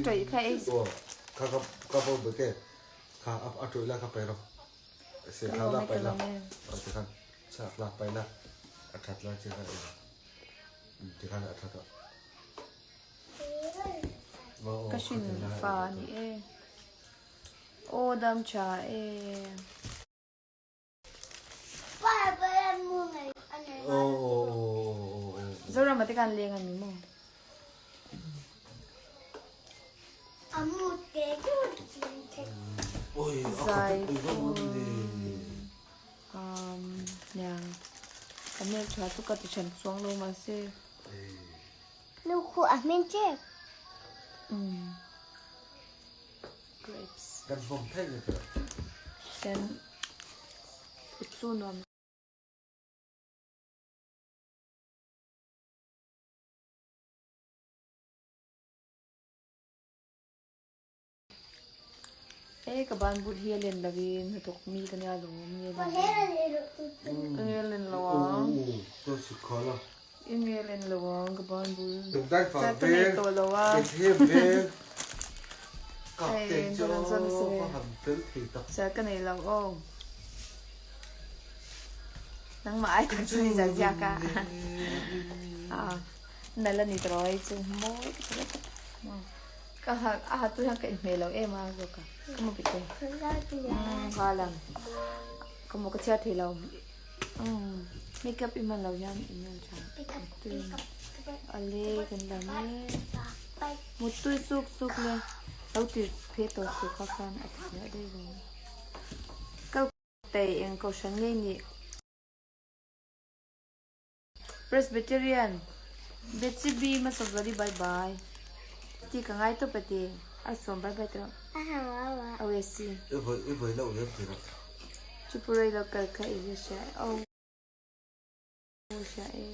Ṭawih kha ei. Ka lawm e, ka lawm e. Ka hrin fa a ni e. Aw dam tha e. Zorama te khan leng a ni maw? Zai um niang ka hmel tha chu ka ti than chuang lo mahse. Nu khu a hming che. Um grapes. Kan hmawm thei ni tawh. Kan chu nuam. Hei ka ban bul hi a len lo in hnathawk mi ka nia lo nge len lo ang nge len lo ang ka ban bul sa ka nei tawh lo a hei an zawn nasa ve sa ka nei lo aw nangmah ai tak chu ni zan ziak a nal a ni tawh hei chu mawi ka ti vek a. Ka ha a ha tu hian ka inhmeh lo em a zawk a ka mu bik e nghal ang ka mu ka chhiar thei lo umm makeup i hman lo hian i hmel tha tui ale kan lam e muttui suk suk le lo ti phe tawh suh kha khan a ti ziah daih lo ka tei eng kohhran ngei nih. Presbyterian Betsy B Masawzali bye bye ti ka ngai tawp a ti a sawm bye bye tawh aw si Tripura lo kal kha i hria aw hria e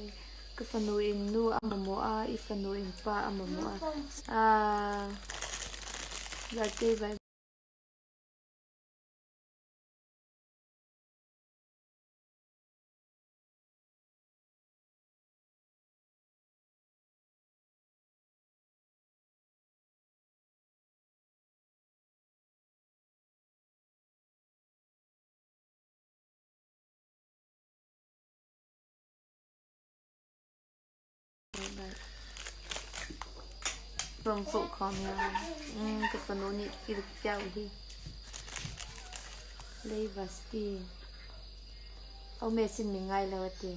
ka fanu in nu a mamawh a i fanu in pa a mamawh a aaa Zate bye. Rong fuh khawm ya. Ka fanu nih ti piau hi. Leivasti. Aw miss in min ngai lo a ti.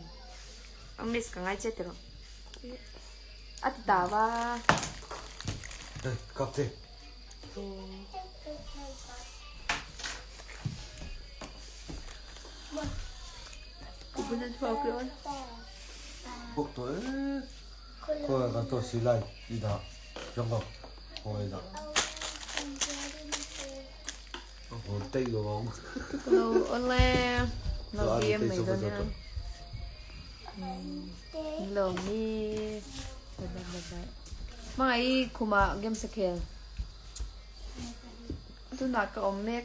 Aw miss ka ngai che tiraw. A ti ta va. Hey, kap te. Kubun an chuak rawn. Bok to e. Khawi kan to si lai i dah. Jong ko. Khawi dah. Lo ole lo game mai dawn nia lo mi bye bye bye bye hmangaih i khumah game sa khel tunah ka awm mek.